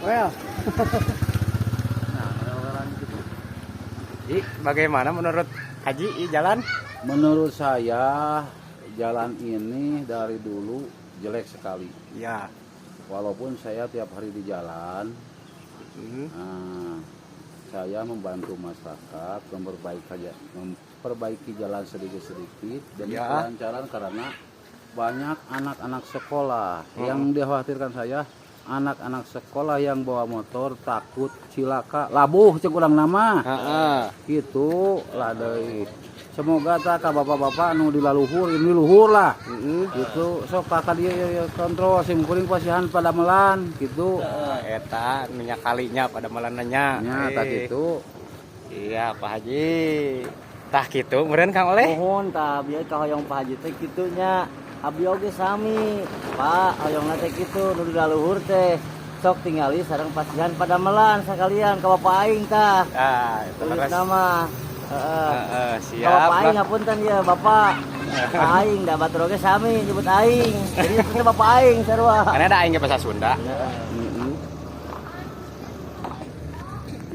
Well. Nah, jalan gitu. Ji, bagaimana menurut Haji i jalan? Menurut saya jalan ini dari dulu jelek sekali. Walaupun saya tiap hari di jalan, nah, saya membantu masyarakat memperbaiki jalan sedikit-sedikit demi kelancaran karena banyak anak-anak sekolah. Yang dikhawatirkan saya, anak-anak sekolah yang bawa motor takut cilaka, labuh cek urang mah. Gitu lah deui. Semoga tah ka bapak-bapak nu di laluhur, ini luhur lah. Gitu, sok ka dieu ya, kontrol sim kuring pasihan padamelan gitu. Eta minyak kalinya padamelanna nya. Nya tah gitu. Iya, Pak Haji. Tah kitu meureun, Kang Oleh. Mohon tah bieu kahoyong Pak Haji teh kitu nya. Abdi oge sami. Pak, hoyongna teh kitu nu di laluhur teh. Sok tingali sareng pasihan padamelan sakalian ka bapak aing tah. Ah, itu Tulis leres. Nama. Heeh. Heeh, Ka siap bapak aing, lah. Ngapunten ya bapak. Aing da batur oge sami nyebut aing. Jadi itu teh bapak aing sarua. Karena ada aing ge bahasa Sunda. Heeh.